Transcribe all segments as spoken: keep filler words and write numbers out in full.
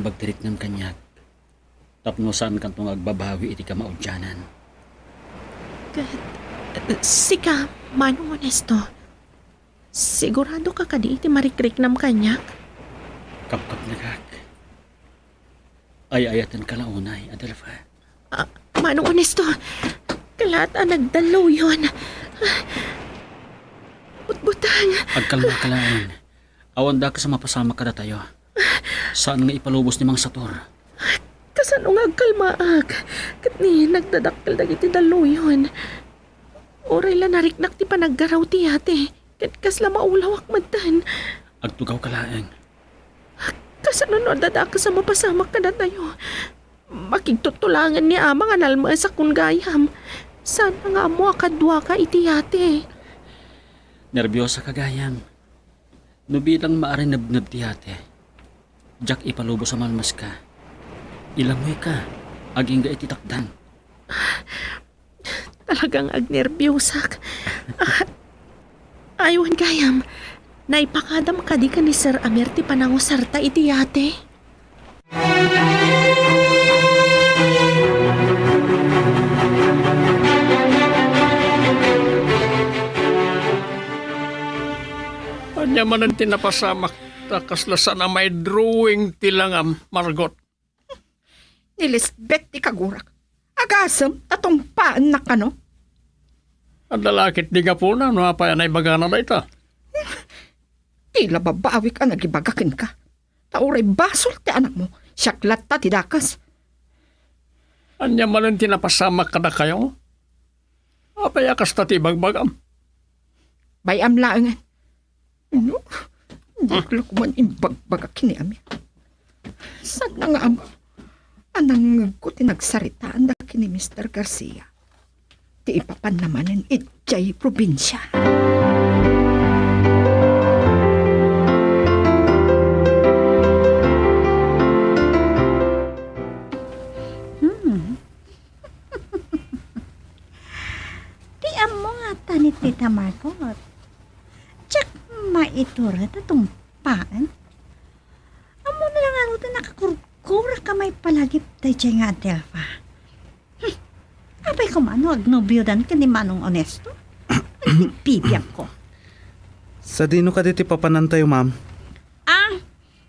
pagtiriknam kaniak tapno saankanto nga agbabawi iti kamaudianan. Ket, sika, Manong Honesto, sigurado ka kadi iti marikriknam kaniak? Kapkapnekak. Ay-ayatenka la unay, Adelfa. Ah, Manong Honesto, kalaat a nagdalluyon. Butbutang. Agkalmaka laeng. Awan dakes a mapasamak kadatayo. Saan nga ipalubos ni Mang Sator. Kasano nga agkalmaak? Ket ni nagdadakkel dagiti dalluyon. Uray la nariknak ti panaggaraw ti yate, ket kasla maulawak metten. Agtugawka laeng. Kasano no adda dakes a mapasamak kadatayo? Makigtuttulangen ni ama nga nalmesak kun gayam. Saan nga ammo a kaduaka iti yate. Nerbiosaka gayam. No bilang maarinebneb ti yate, diak ipalubos a malmeska. Ilamuyka, agingga iti takdang. Talagang agnerbiosak. Ah, aywan gayam, naipakadam kadi ken ni Sir Amer ti panangusarta iti yate? Ania manen ti napasamak ta kasla saan a maidrawing ti langam, Margot? Ni Lisbeth ti kagurak. Agasem ta tungpaennak kano? Adda la ket ti gapuna no apay a naibagana dayta. Ti la babawik a nagibaga kenka. Ta uray basol ti anakmo, siak latta ti dakes. Ania manen ti napasamak kadakayo? Apay a kasta ti ibagbagam? Bay-am laengen. No, diak la koman imbagbaga ken ni Amir. Saan nga ammo a nangngegko ti nagsaritaanda ken ni Mister Garcia ti ipapanna manen idiay probinsia. Hmm. Ti ammo nga tanit ni Tamargot. Diak maitured a tungpaen. Ammona la ngarud a nakakurkurak a maipalagip daydiay nga Adelfa. Hmm. Apay koma no agnobiodan ken ni Manong Onesto? Bibiangko. Sadino kadi ti papanantayo, ma'am? Ah,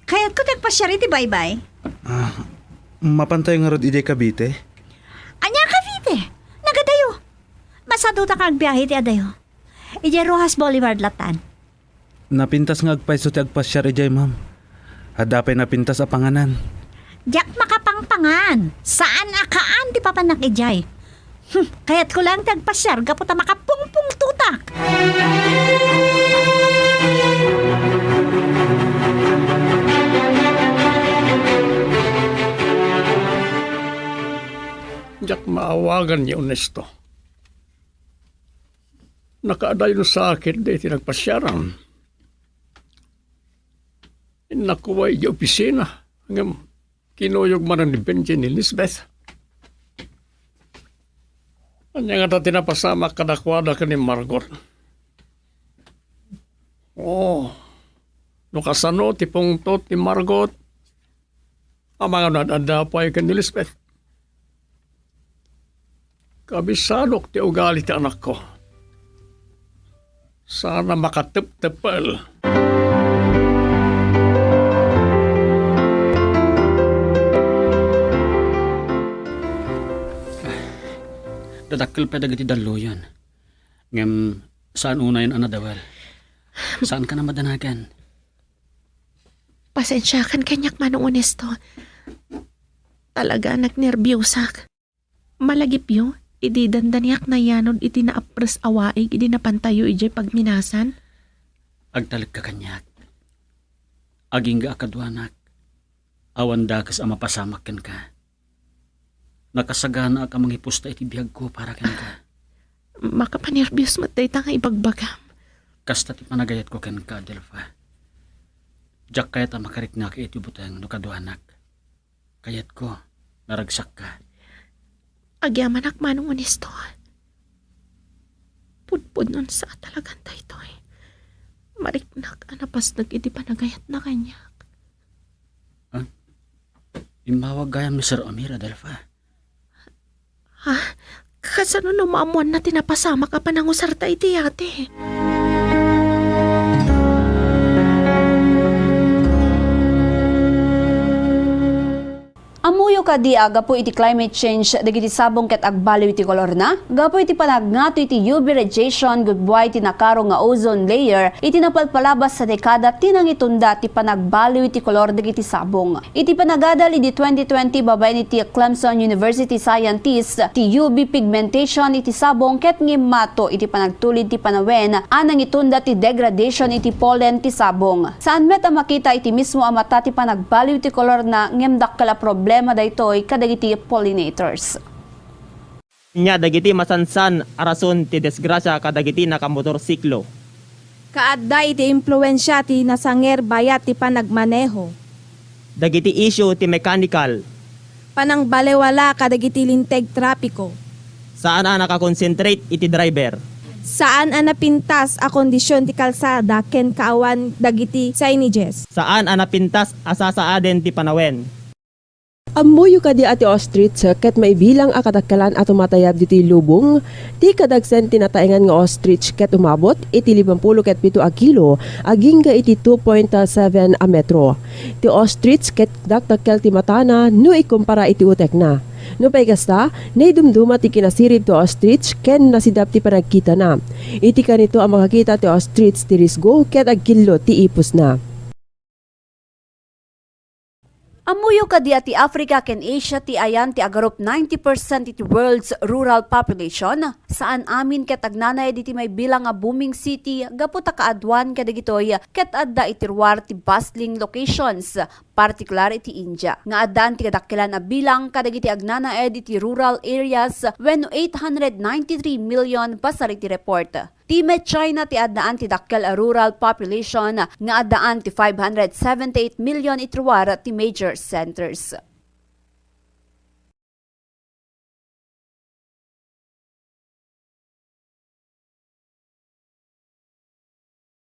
kayatko ti agpasiar iti baybay. Ah, mapantayo ngarud idiay Cavite? Ania Cavite? Nagadayo. Masadutak nga agbiahe iti adayo. Idiay Roxas Boulevard latan. Napintas nga agpayso ti agpasiar idiay, ma'am. Adda pay napintas a panganan. Diak makapangpangan. Saan a kaan ti papannak idiay. Hmm, kayatko laeng ti agpasiar gapu ta makapungpungtotak. Diak maawagan ni Onesto. Nakaadayon sa ket daytoy nagpasiaram. Innakuay idiay opisina, ngem kinuyog manen ni Benji ni Lisbeth. Ania ngata ti napasamak kadakuada ken ni Margot? Oh, no kasano ti pungtot ni Margot, amangan no ad-adda pay ken ni Lisbeth. Kabisadok ti ugali ti anakko. Sana makateptepel. Dadakkel pay dagiti dalluyon. Ngem saan unayen a nadawel. Saankan a madanagan. Pasensiakan kaniak, Manong Onesto. Talaga, nagnerbiosak. Malagipyo, idi dandaniak nayanod iti naapres a waig idi napantayo idiay pagminasan. Agtalekka kaniak. Agingga a kaduanak. Awan dakes a mapasamak kenka. Nakasaganaak a mangipusta iti biagko para kenka. Makapanerbios met dayta nga ibagbagam. Kasta ti panagayatko kenka, Adelfa. Diak kayat a makariknak iti buteng no kaduanak. Kayatko, naragsakka. Agyamanak, Manong Onesto. Pudpudnon sa a talagan daytoy. Mariknak a napasdek iti panagayatna kaniak. Ah? Immawag gayam ni Sir Amir, Adelfa. Ha? Kasano no maammoanna ti napasamak a panangusarta iti yate? Ammoyo kadi a gapu iti climate change dagiti sabong ket agbaliw iti kolorna? Gapu iti panagngato iti U V radiation, gudua iti nakaro nga ozone layer, iti napalpalabas a dekada ti nangitunda ti panagbaliw iti kolor dagiti sabong. Iti panagadal idi twenty twenty babaen iti Clemson University scientist, ti U V pigmentation iti sabong ket ngimmato iti panagtulid ti panawen a nangitunda ti degradation iti pollen ti sabong. Saan met a makita iti mismo a mata ti panagbaliw ti kolorna ngem dakkel a problema daytoy kadagiti pollinators. Ania dagiti masansan a rason ti disgrasia kadagiti nakamotorsiklo? Kaadda iti impluensia ti nasanger bayat ti panagmaneho. Dagiti isyu ti mechanical. Panangbaliwala kadagiti linteg trapiko. Saan a nakakonsentrate iti driver. Saan a napintas a kondisyon ti kalsada ken kaawan dagiti signages. Saan a napintas a sasaaden ti panawen. Ammoyo kadi a ti ostrich ket maibilang a kadakkelan a tumatayab ditoy lubong? Ti kadagsen ti nataengan nga ostrich ket umabot iti limampulo ket pito a kilo agingga iti two point seven a metro. Ti ostrich ket dakdakkel ti matana no ikumpara iti utekna. Nupay kasta, naidumduma ti kinasirib ti ostrich ken nasidap ti panagkitana. Iti kanito a makakita ti ostrich ti risgo ket agkillo ti ipusna. Ammoyo kadi a ti Africa ken Asia ti ayan ti agarup ninety percent iti world's rural population? Saan amin ket agnanaed iti maibilang a booming city gapu ta kaaduan kadagitoy ket adda iti ruar ti bustling locations, partikular iti India, nga addaan ti kadakkelan a bilang kadagiti agnanaed iti rural areas wenno eight hundred ninety-three million basar iti report. Ti met China ti addaan ti dakkel a rural population nga addaan ti five hundred seventy-eight million iti ruar ti major centers.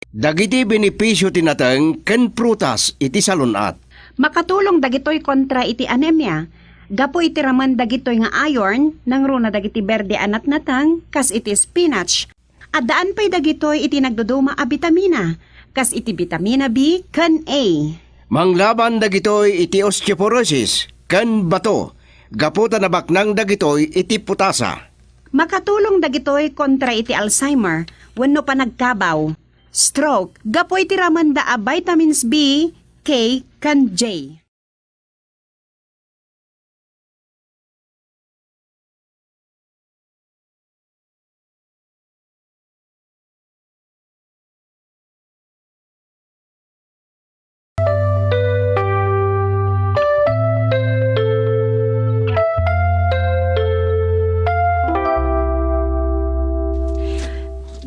Dagiti benepisio ti nateng ken prutas iti salun-at. Makatulong dagitoy kontra iti anemia. Gapu iti raman dagitoy nga iron, nangruna dagiti berde a natnateng, kas iti spinach. Addaan pay dagitoy iti nagduduma a bitamina, kas iti bitamina B ken A. Manglaban dagitoy iti osteoporosis ken bato, gapu ta nabaknang dagitoy iti putasa. Makatulong dagitoy kontra iti Alzheimer wenno panagkabaw, stroke, gapu iti ramanda a vitamins B, K, ken J.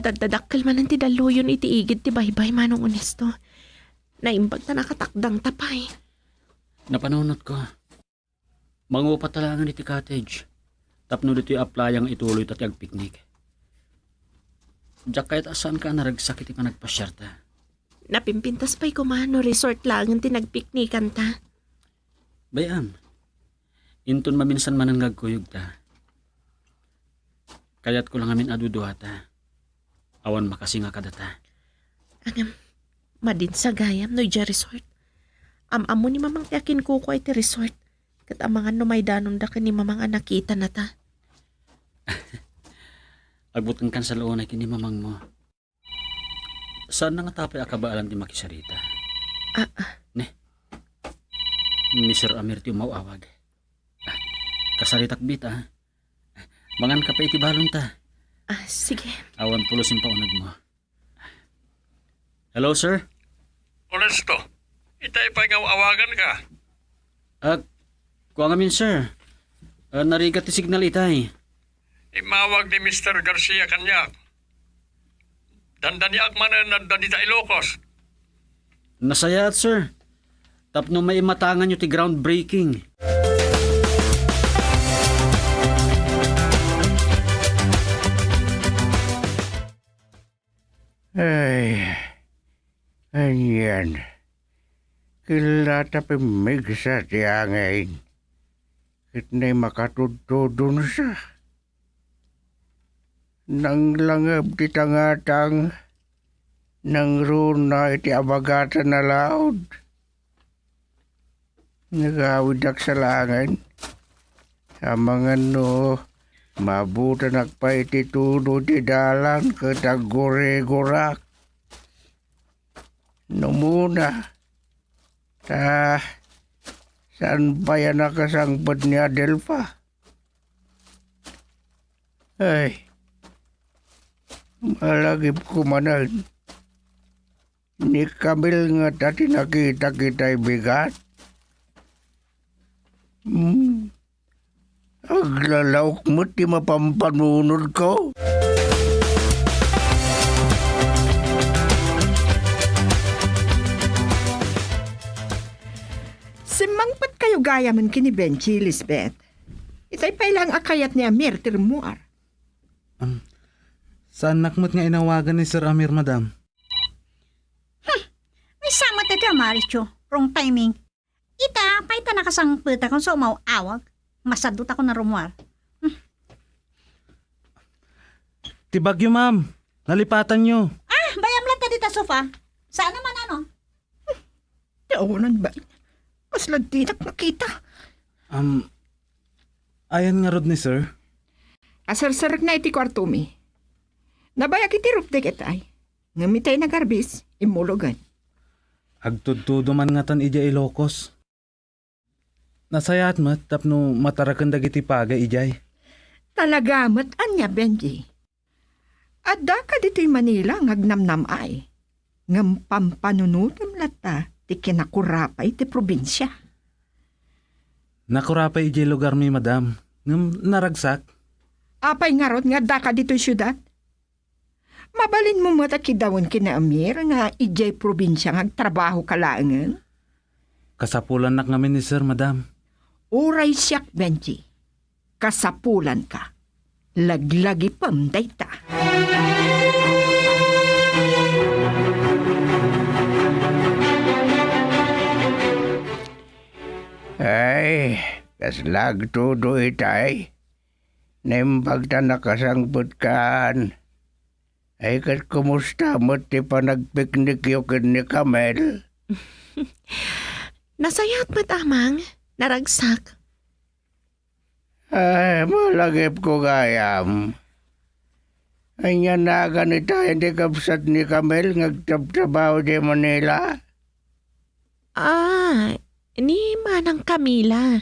Daddadakkel manen ti dalluyon iti igid ti baybay, Manong Onesto. Naimbag ta nakatakdangta pay. Napanunotko. Mangupa ta laengen iti cottage tapno ditoy a playa nga ituloyta ti agpiknik. Diak kayat a saanka a naragsak iti panagpasiarta. Napimpintas pay koma no resort laengen ti nagpiknikanta. Bay-am, inton maminsan manen nga agkuyogta, kayatko la ngamin a duduata. Awan makasinga kadata. Ngem, madinsagayam no idiay resort. Am-ammo ni Mamang ti akinkukua iti resort. Ket amangan no maidanonda ken ni Mamang a nakitanata. Agbutengkan sa launay ken ni Mamangmo. Saanna ngata pay a kabaelan ti makisarita. Ah, ah. Ne. Ni Sir Amir ti umaw-awag. Ah, kasaritak bita, ah. Mangan ka pay iti balonta. Ah, sige. Awan pulos impaunegmo. Hello, sir? Onesto, itay pay nga awaganka. Ah, kua ngamin, sir. Ah, narigat ti signal itay. Immawag ni Mister Garcia kaniak. Dandaniak manen adda dita Ilocos. Nasayaat, sir. Tapno maimatanganyo ti groundbreaking. Ay, anian. Illa ta pimmigsa ti angin, ket ni makatudtudonsa. Nanglangeb ti tangatang, nangruna iti abagatan a laud. Nagawidak sa laengen, amangan no mabutanak pay iti tudo ti dalan ket aggurigurak. Numuna, ta saan pay a nakasangpet ni Adelfa? Ay, malagipko manen. Ni Camille ngata ti nakitak itay bigat. Hmm. Aglalaok met ti mapampanunotko. Simmangpet kayo gayamen ken ni Benji, Lisbeth. Itay pay laeng a kayat ni Amir ti rummuar. Am, saannak met nga inawagan ni Sir Amir, madam. Hmm. Maysa met daytoy a Maricho. Wrong timing. Ita, apay ta nakasangpetak ken sa umaw-awag? Masadutakon a rummuar. Hmm. Ti bagyo, ma'am. Nalipatanyo. Ah, bay-am latta dita sofa. Saan naman, ano? Ti awanan ba? Kasla dinak nakita. Am, ayan ngarud ni sir? Aserserekna iti kuartomi. Nabayag iti roof deck itay. Ngem itay nagarbis, immulogen. Agtudtudo man ngatan idiay Ilocos. Nasayaat met tapno mataraken dagiti paga idiay. Talaga met ania, Benji? Addaka ditoy Manila nga agnamnam-ay, ngem pampanunotem latta ti kinakurapay ti probinsia. Nakurapay idiay lugarmi, madam, ngem naragsak. Apay ngarud nga addaka ditoy siudad? Mabalinmo met a kidawen ken ni Amir nga idiay probinsia nga agtrabahoka laengen? Kasapulannak ngamin ni sir, madam. Uray siak, Benji. Kasapulanka. Laglagipem dayta. Ay, kasla agtudo itay. Naimbag ta nakasangpetkan. Ay, ket kumusta met ti panagpiknikyo ken ni Camille? Nasayaat met, Amang. Naragsak. Ay, malagipko gayam. Ania nagan ita ti kabsat ni Camille nga agtabtrabaho idiay Manila? Ah, ni Manang Camila.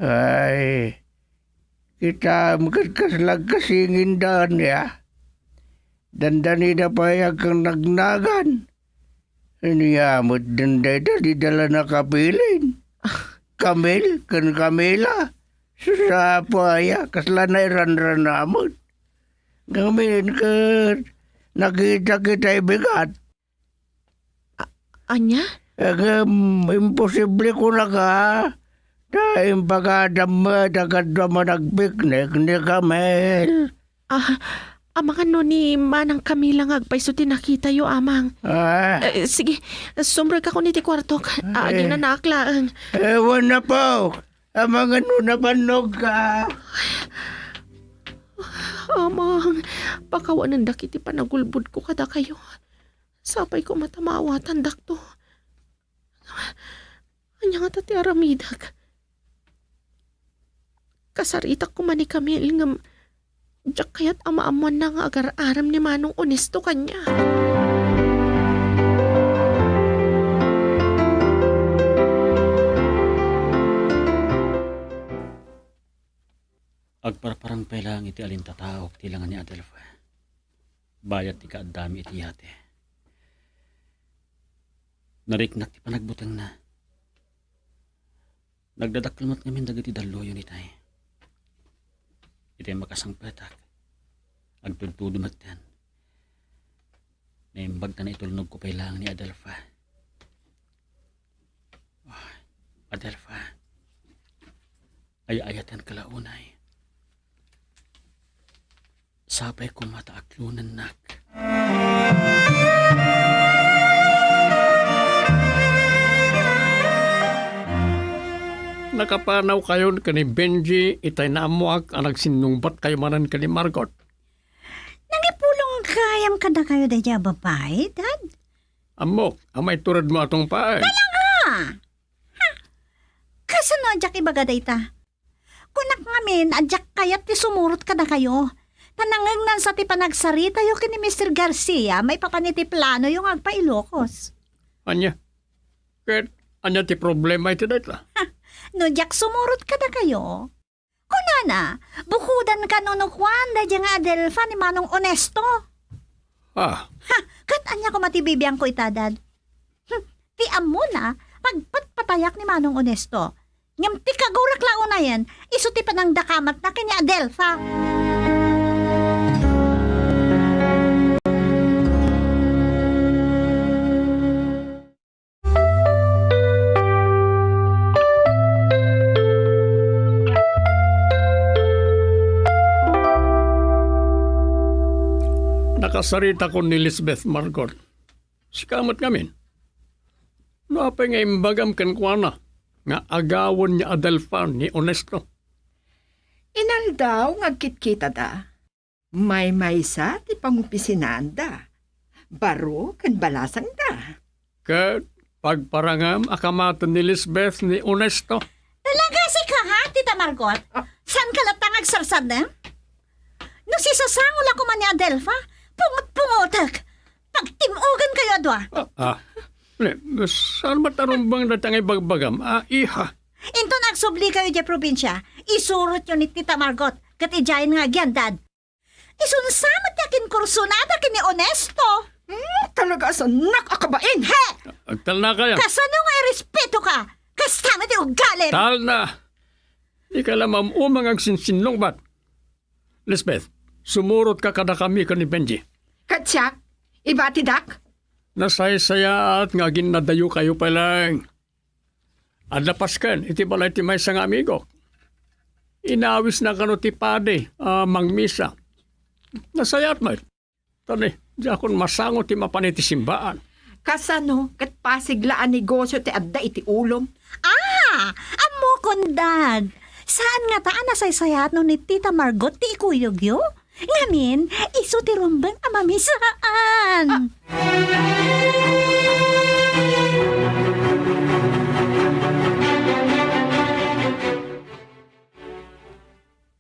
Ay, kitaem ket kasla agkasinginda ania. Dandanida pay agkanagnagan. Ania met dayta didala na kapilin. Camille ken Camila. Susapay a, kasla nairanrana met. Ngamin ket nakita kitay bigat. A-, ania? Ngem, imposible kunaka. Ta impagadam met a kadua managpiknik ni Camille. Ah, amangan no ni Manang Camila nga agpayso ti nakitayo, Amang. Ah. Eh, sige, sumrekakon iti kuartok. Ay. Aginganaak laeng. Ewan na po. Amangan no nabannogka. Amang, pakawanendak iti panagulbodko kadakayo. Sapay koma ta maawatandakto. Ania ngata ti aramidek? Kasaritak koma ni Camille ngem diak kayat a maammoanna nga agar-arem ni Manong Honesto kaniak. Agparparang pay laeng iti alintataok ti lenga ni Adelfa. Bayat ti kaaddami iti yate. Nariknak ti panagbutengna. Nagdadakkel met ngamin dagiti dalluyon itay. Itay makasangpetak, agtudtudo metten. Naimbag ta naitulnogko pay laeng ni Adelfa. Ah, Adelfa, ay-ayatenka la unay. Sapay koma ta aklonennak. Nakapanawkayon ken ni Benji itay naammoak a nagsinnungbatkayo manen ken ni Margot. Nangipulong gayam kadakayo daydiay a babai, Dad? Ammok a maituredmo a tungpaen. Talaga? Ha? Kasano a diak ibaga dayta? Kunak ngamin a diak kayat ti sumurot kadakayo. Ta nangngegnansa ti panagsaritayo ken ni Mister Garcia maipapan iti planoyo nga agpa-Ilocos. Ania? Ket ania ti problema iti dayta? Ha, no diak sumurot kadakayo, kunana, bukodan kano no kuan daydiay nga Adelfa ni Manong Onesto. Ah. Ha, ket ania koma ti bibiangko ita, Dad? Hmm, ti ammona, pagpatpatayak ni Manong Onesto. Ngem ti kagurak la unayen, isu ti panangdakamatna ken ni Adelfa. Nakasaritakon ni Lisbeth, Margot. Sika met ngamin. No apay nga imbagam kenkuana nga agawen ni Adelfa ni Onesto? Inaldaw nga agkitkitada. Maymaysa ti pangopisinaanda. Baro ken balasangda. Ket pagparangam a kamaten ni Lisbeth ni Onesto. Talaga sika, ha, Tita Margot? Ah. Saanka latta nga agsarsarnem? No sisasango la koma ni Adelfa, pungot-pungotek. Pagtim-ogenkayo a dua. Ah, ah. Ne, saan met a rumbeng dayta nga ibagbagam, ah, iha? Inton agsublikayo idiay probinsia, isurotyo ni Tita Margot ket idiayen nga agian, Dad. Isunsa met ti akinkursunada ken ni Onesto. Hmm, talaga a saannak a kabain! He! Agtalnakayo. Kasano nga irespetoka? Kasta met ti ugalim! Talna! Dika la maam-uma nga agsinsinnungbat. Lisbeth, sumurotka kadakami ken ni Benji. Ket siak, ibatidak? Nasaysayaat nga aginnadayokayo pay laeng. Adda pasken iti balay ti maysa nga amigok. Inawisna kano ti padi a mangmisa. Nasayaat met. Tani, diakon masango ti mapan iti simbaan. Kasano ket pasig la a negosio ti adda iti ulom? Ah! Ammokon, Dad! Saan ngata a nasaysayaat no ni Tita Margot ti ikuyogyo? Ngamin, isu ti rumbeng a mamisaan. Ah!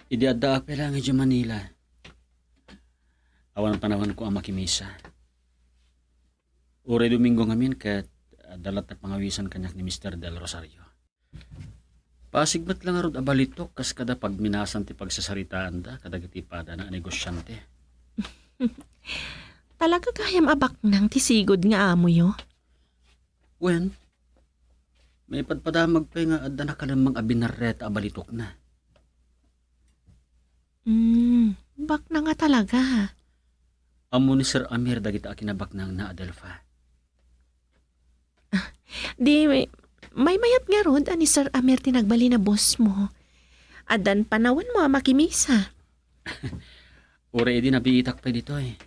Idi addaak pay laeng idiay Manila, awan panawenko a makimisa. Uray Domingo ngamin ket adda latta pangawisan kaniak ni Mister Del Rosario. Pasig met la ngarud a balitok kas kada pagminasan ti pagsasaritaanda kadagiti padana a negosiante. Talaga gayam a baknang ti sigud nga amoyo? Wen, maipadpadamag pay nga adda nakalemmeng a binarreta a balitokna. Hmm, baknang a talaga. Ammo ni Sir Amir dagita a kinabaknangna, Adelfa. Di, maymayat ngarud a ni Sir Amir ti nagbalin a boss mo. Addan panawenmo a makimisa. Uray idi nabiitak pay ditoy.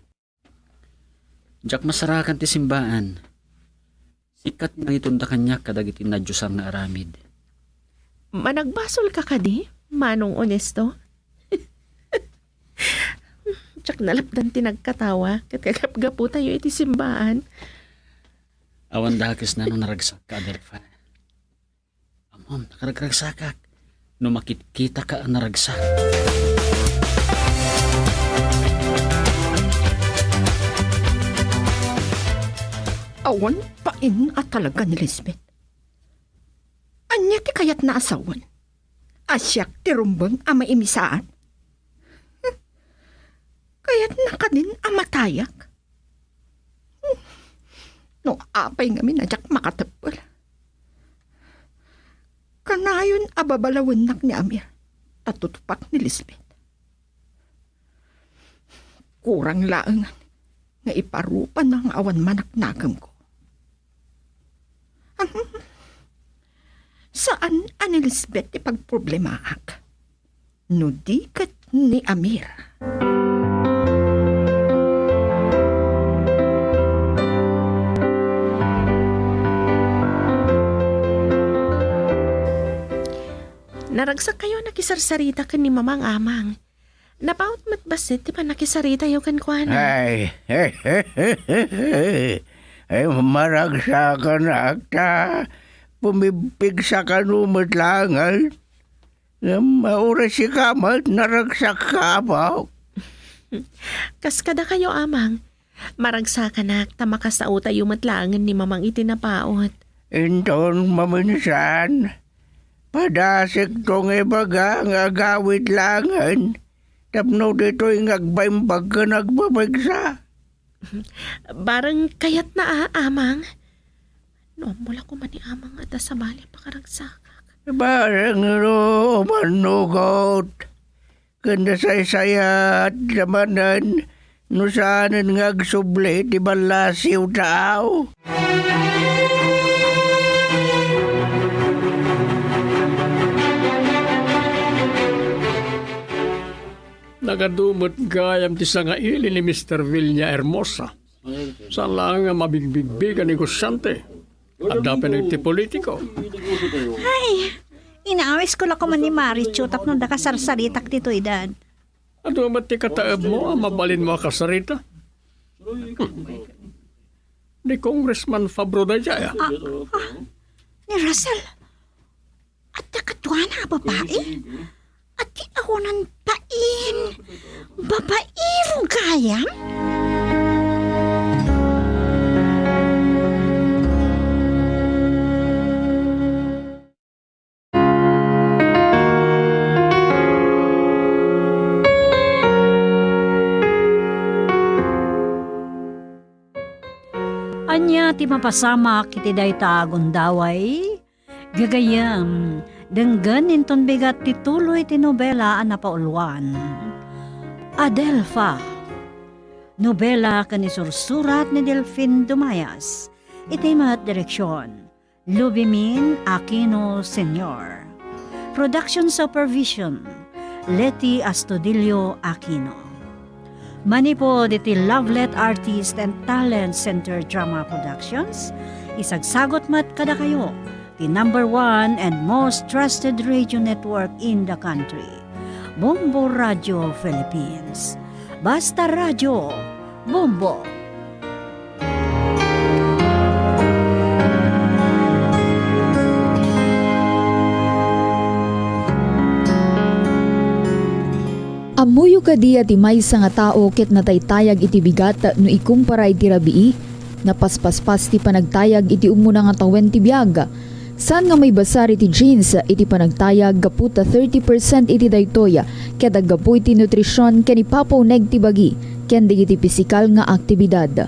Diak masarakan ti simbaan. Sika ti nangitunda kaniak kadagiti nadiosan nga aramid. Managbasolka kadi, Manong Onesto? Diak nalapdan ti nagkatawa, ket gagapgaputayo iti simbaan. Awan dakesna no naragsakka, Adelfa. Ammom, nakaragragsakak no makitkitaka a naragsak. Awan pain a talaga ni Lisbeth. Ania ti kayatna a sawen? A siak ti rumbeng a maimisaan? Kayatna kadin a matayak? No apay ngamin a diak makateppel, kanayon a babalawennak ni Amir ta tutupak ni Lisbeth. Kurang laeng nga iparupa na nga awan manaknakemko. Ahem. Saan a ni Lisbeth ti pagproblemaak no di ket ni Amir. Naragsakkayo a nakisarsarita ken ni Mamang, Amang. Napaut met bassit ti pannakisaritayo kenkuana. Ay, ay, maragsakanak ta pumigpigsa kano met laengen. Ngem, uray sika met, naragsakka, Apo. Kas kadakayo, Amang, maragsakanak ta makasaotayo met laengen ni Mamang iti napaut. Inton maminsan, padasikto nga ibaga nga agawid laengen tapno ditoy nga agbaimbag ken agpapigsa. Bareng kayatna a, Amang. No ammo la koma ni Amang adda sabali a pakaragsakak. Bareng no umannugot ken nasaysayat manen no saanen nga agsubli ti ballasiw tao. Nagadu met gayam ti sangaili ni Mister Villahermosa. Saan laeng nga mabigbigbig a negosiante. Adda pay ti politiko. Ay, inaawisko la koma ni Marichu tapno adda kasarsaritak ditoy, Dad. Adu met ti kataebmo a mabalinmo a kasarita? Hmm. Ni Congressman Fabro daydiay, a? Ah, ah, ni Russell. Adda kaduana a babai? Adi awanan bain? Babairo gayam? Ania ti mapasamak iti dayta a gundaway? Gagayyem, denggen inton bigat ti tuloy ti nobela a napauluan. Adelfa. Nobela ken isursurat ni Delfin Dumayas. Iti met direksion, Lubimin Aquino Senior. Production supervision, Leti Astudillo Aquino. Manipud iti Lovelet Artist and Talent Center Drama Productions, isagsagut met kadakayo ti number one and most trusted radio network in the country, Bombo Radio Philippines. Basta Radio, Bombo! Ammoyo kadi a ti maysa nga tao ket nataytayag iti bigat no ikumpara iti rabii? Napaspaspas ti panagtayag iti umuna nga tawen ti biag. Saan nga maibasar iti genes iti panagtayag gapu ta thirty percent iti daytoy ket aggapu iti nutrision ken ipapauneg ti bagi ken dagiti pisikal nga aktibidad.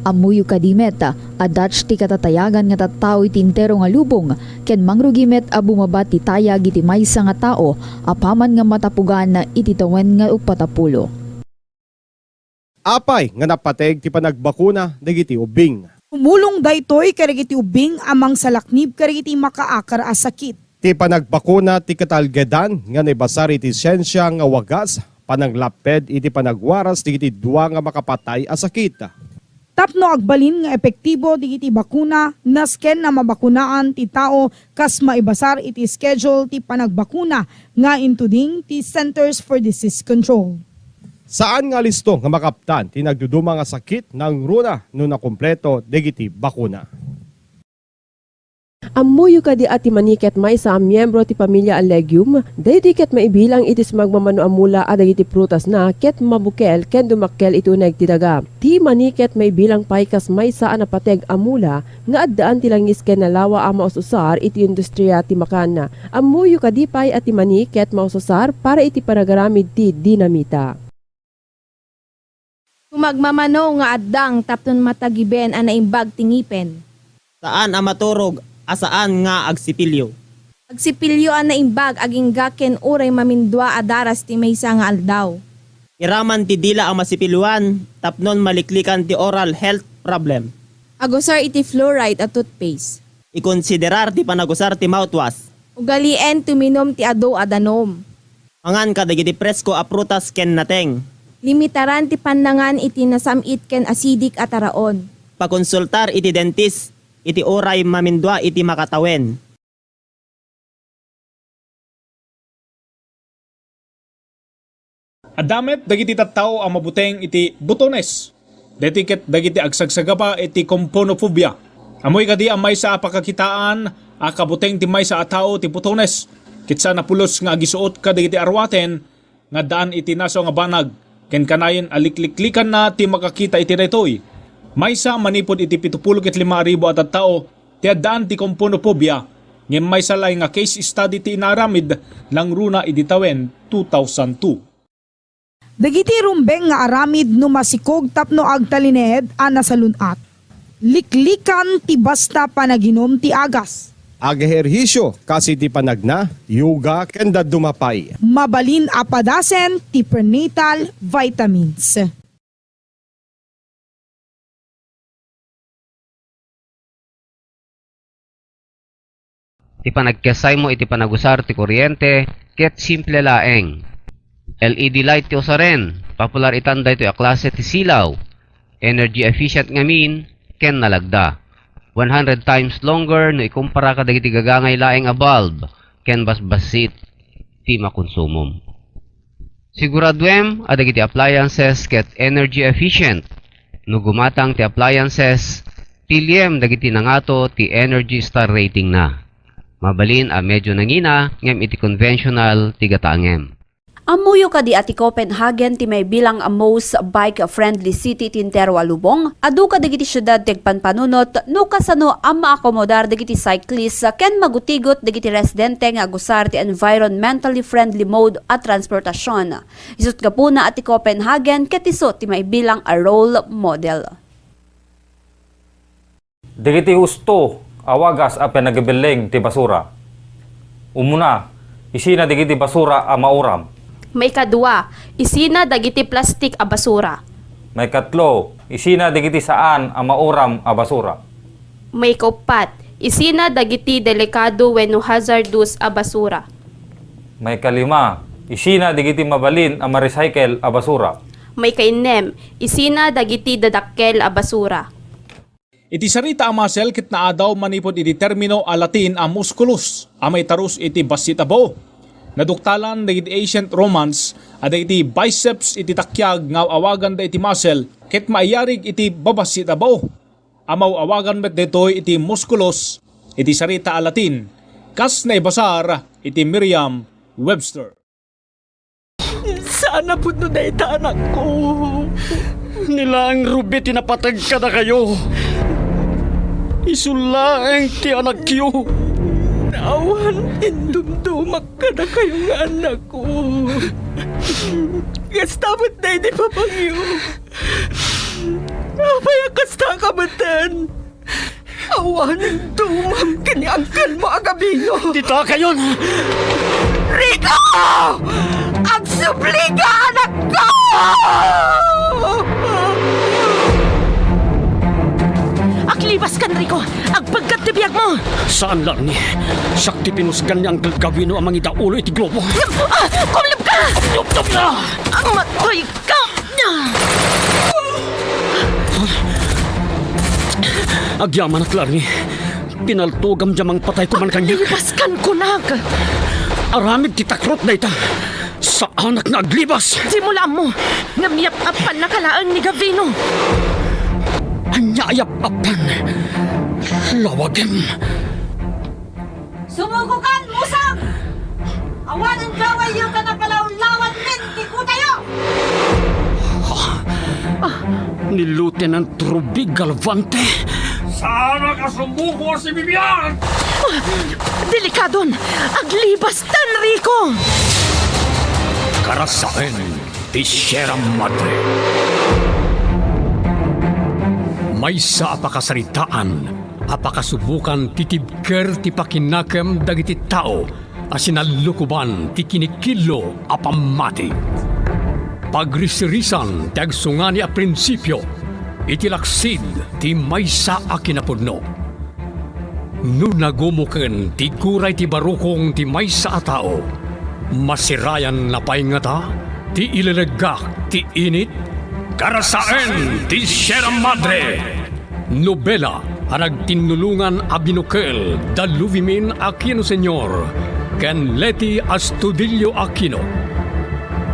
Ammoyo kadi met a datch ti katatayagan nga tattao iti entero nga lubong ken mangrugi met a bumaba ti tayag iti maysa nga tao apaman nga matapugan iti tawen nga uppat a pulo. Apay nga napateg ti panagbakuna dagiti ubbing? Tumulong daytoy kadagiti ubbing a mangsalaknib kadagiti makaakar a sakit. Ti panagbakuna ti katalgedan nga naibasar iti siensia nga wagas, pananglapped iti panagwaras dagiti dua nga makapatay a sakit. Tapno agbalin nga epektibo dagiti bakuna, nasken a mabakunaan ti tao kas maibasar iti schedule ti panagbakuna nga intuding ti Centers for Disease Control. Saan nga listo nga makaptan ti nagduduma nga sakit nangruna no nakumpleto dagiti bakuna. Ammoyo kadi a ti mani ket maysa a miembro ti pamilia a legume, daydi ket maibilang iti sumagmamano a mula a dagiti prutasna ket mabukel ken dumakkel iti uneg ti daga. Ti mani ket maibilang pay kas maysa a napateg a mula nga addaan ti langis ken nalawa a maus-usar iti industria ti makan. Ammoyo kadi pay a ti mani ket maus-usar para iti panagaramid ti dinamita. Sumagmamano nga addang tapno matagiben a naimbag ti ngipen. Saan a maturog a saan nga agsipilyo. Agsipilyo a naimbag agingga ken uray mamindua a daras ti maysa nga aldaw. Iraman ti dila a masipilyoan tapnon maliklikan ti oral health problem. Agusar iti fluoride a toothpaste. Ikonsiderar ti panagusar ti mouthwash. Ugalien ti uminum ti adu a danum. Mangan kadagiti presko a prutas ken nateng. Limitaran ti pannangan iti nasam-it ken acidic a taraon. Pakonsultar iti dentist iti uray mamindua iti makatawen. Adda met dagiti tattao a mabuteng iti butones. Daytoy ket dagiti agsagsagaba iti componophobia. Ammoyo kadi a maysa a pakakitaan a kabuteng ti maysa a tao ti butones, ket saan a pulos nga agisuot kadagiti aruaten nga addaan iti nasao nga banag, ken kanayon a likliklikanna ti makakita iti daytoy. Maysa manipud iti pitupulo ket lima a ribu a tattao ti addaan ti componophobia, ngem maysa laeng nga case study ti inaaramid nangruna idi tawen two thousand two. Dagiti rumbeng nga aramid no masikog tapno agtalinaed a nasalun-at. Liklikan ti basta panaginom ti agas. Agehersisyo kas iti panagna, yoga, ken dadduma pay. Mabalin a padasen ti prenatal vitamins. Ti panagkessaymo iti panagusar ti kuryente ket simple laeng. L E D light ti usaren, popular itan daytoy a klase ti silaw. Energy efficient ngamin ken nalagda. One hundred times longer no ikumpara kadagiti gagangay laeng a bulb ken basbassit ti makonsumom. Siguraduem a dagiti appliances ket energy efficient. No gumatang ti appliances, piliem dagiti nangato ti Energy Star ratingna. Mabalin a medyo nangina ngem iti conventional ti gatangem. Ammoyo kadi a ti Copenhagen ti maibilang a most bike-friendly city ti entero a lubong? Adu kadagiti siudad ti agpanpanunot no kasano a maakomodar dagiti cyclist ken magutigot dagiti residente nga agusar ti environmentally friendly mode a transportasyon. Isu't gapuna a ti Copenhagen ket isu ti maibilang a role model. Dagiti husto a wagas a panagibelleng ti basura. Umuna, isina dagiti basura a mauram. Maikadua, isina dagiti plastik a basura. Maikatlo, isina dagiti saan a mauram a basura. Maikauppat, isina dagiti delikado wenno hazardous a basura. Maikalima, isina dagiti mabalin a ma-recycle a basura. Maikainnem, isina dagiti dadakkel a basura. Iti sarita a muscle ket naadaw manipud iti termino a Latin a musculus a maitarus iti bassit a bao. Naduktalan dagiti ancient Romans a dagiti biceps iti takiag nga aw-awaganda iti muscle ket maiyarig iti babassit a bao. Amaw-awagan met daytoy iti musculus iti sarita a Latin, kas naibasar iti Merriam-Webster. Saan a pudno dayta, anakko. Ni laeng Ruby ti napateg kadakayo. Isu laeng ti anakyo. Awan indumdumak kadakayo nga anakko. Kasta met daydi papangyo. Apay a kasta ka metten? Awanen dumam ken ni angkelmo a gabino. Dita kayon! Rico! Agsubli ka, anakko! Aglibas kan, Rico! Agpegkat ti biagmo! Saan, Larni. Siak ti pinusgan ni Angkel Gabino a mangidaulo iti globo. Ah! Kumleb ka! Tuptop na! Ang matoy Agyamanak, Larni. Pinaltogam dia mangpatay ko man kaniak. Libas kan kunak! Aramid ti takrot dayta. Saanak nga aglibas. Dimo la ammo nga mayap-apannaka laeng ni Gavino. Ania a yap-apan? Lawagem. Sumugokan, musang! Awanen gawayyo ta napalawlawanmin ti kutayo! Ni Lieutenant Ruby Galvante? Saan a kasumugo si Vivian? Delikadon! Aglibas ta, Enrico! Karasaen ti Sierra Madre. Maysa a pakasaritaan a pakasubokan ti tibker ti pakinakem dagiti tao a sinallukoban ti kinikillo a pammati. Pagrisirisan ti agsungani a prinsipio iti laksid ti maysa a kinapudno. No nagumoken ti guray ti barukong ti maysa a tao, masirayanna pay ngata ti ileleggak ti init? Karasaen ti Sierra Madre! Nobela a nagtinnulongan a binukel da Luvimin Aquino Senior ken Leti Astudillo Aquino.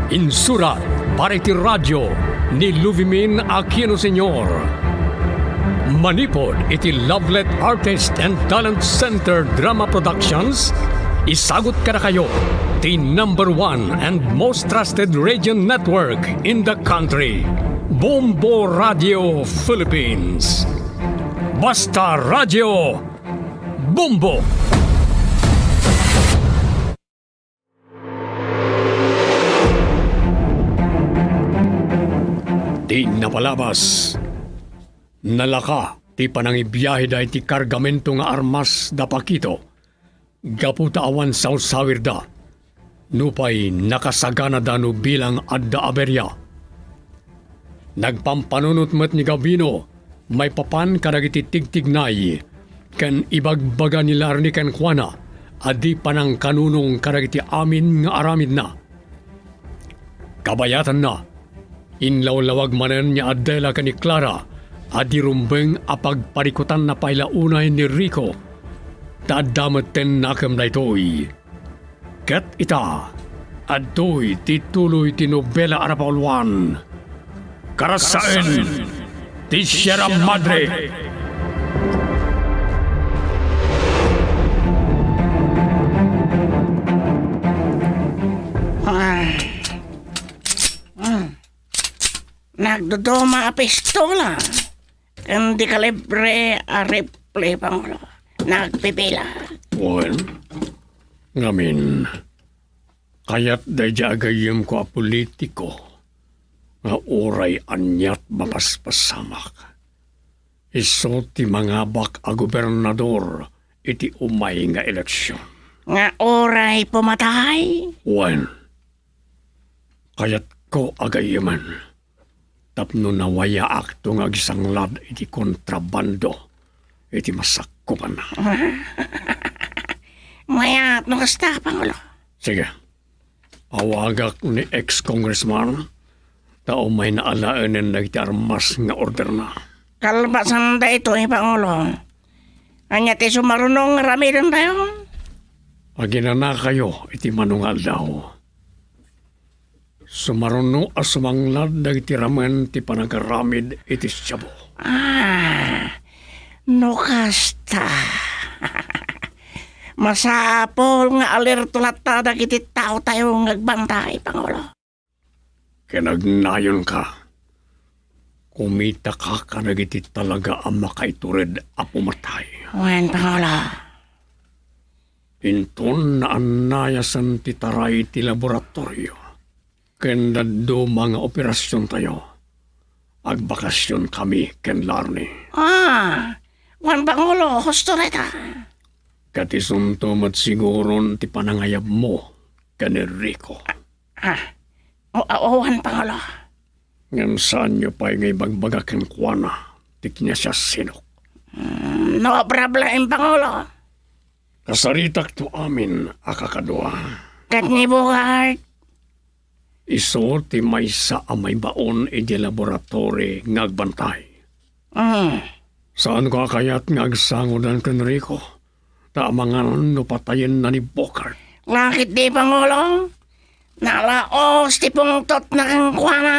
Insurat para iti radio ni Luvimin Aquino Senior. Manipud iti Lovelet Artist and Talent Center Drama Productions, isagut kadakayo ti number one and most trusted radio network in the country, Bombo Radio Philippines. Basta Radio, Bombo! Ti napalabas, nalaka ti panangibiaheda iti kargamento nga armas da Paquito gapu ta awan sawsawirda nupay nakasaganada no bilang adda aberia. Nagpampanunot met ni Gabino maipapan kadagiti tigtignay ken ibagbaga ni Larni kenkuana a di panangkanunong kadagiti amin nga aramidna. Kabayatanna, inlawlawag manen ni Adela ken ni Clara a di rumbeng a pagparikutanna pay la unay ni Rico, ta adda metten nakem daytoy. Ket ita, adtoy ti tuloy ti nobela a napauluan. Karasaen ti Sierra Madre. Ah. Ah. Nagduduma a pistola ken di kalibre a rifle, Pangulo. Nagpipila. Wen, ngamin, kayat daydi agayyemko a politiko nga uray aniat mapaspasamak. Isu ti mangabak a gobernador iti umay nga eleksion. Nga uray pumatay? Wen, kayatko a gayyemen tapno nawayaakto nga agsanglad iti kontrabando iti masakkupanna. Mayat no kasta, Pangulo. Sige. Awagak ni ex-congressman ta umayna alaenen dagiti armas nga orderna. Kalpasan daytoy, Pangulo. Ania ti sumaruno nga aramiden tayo? Aginanakayo iti mano nga aldaw. Sumaruno a sumanglad dagiti ramen ti panagaramid iti siabu. Ah, no kasta. Masapul nga alerto latta dagiti tao tayo nga agbantay, Pangulo. Ken agnayonka, kumitaka kadagiti talaga a makaitured a pumatay. Wen, Pangulo. Inton naannayasan ti taray ti laboratorio ken dadduma nga operasiontayo, agbakasionkami ken Larni. Ah, wen, Pangulo, husto dayta. Ket isunto met siguron ti panangayabmo ken ni Rico. Ah, o-, awan, Pangulo. Ngem saanyo pay nga ibagbaga kenkuana ti kinasiasinok. Mm, no problem, Pangulo. Kasaritakto amin a kakadua. Ket ni Bogart? Isu ti maysa a maibaon iti laboratory nga agbantay. Mm. Saanko a kayat nga agsangodan ken Rico, ta amangan no patayenna ni Bogart. Lakit di, Pangulo? Nalaos ti pungtotna kenkuana.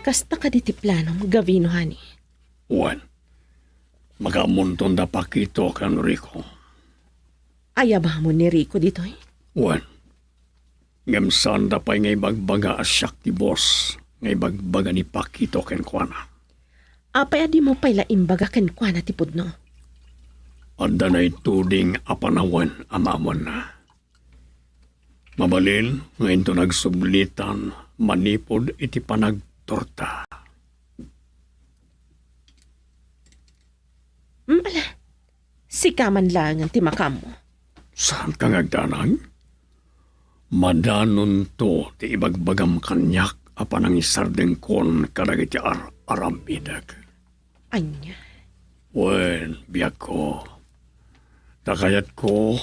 Kasta kadi ti planom, Gavino, honey? Wen, makaammonton da Paquito ken Rico. Ayabamon ni Rico ditoy? Wen, ngem saanda pay nga ibagbaga a siak ti boss nga ibagbaga ni Paquito kenkuana. Apay a dimo pay la imbaga kenkuana ti pudno? Adda naituding a panawen a maammoanna. Mabalin nga inton agsublitan manipud iti panagtorta. Mm, ala, sika man laengen ti makaammo. Saanka nga agdanag? Madanonto ti ibagbagam kaniak a panangisardengkon kadagiti ar-aramidek. Ania? Wen, biagko. Ta kayatko,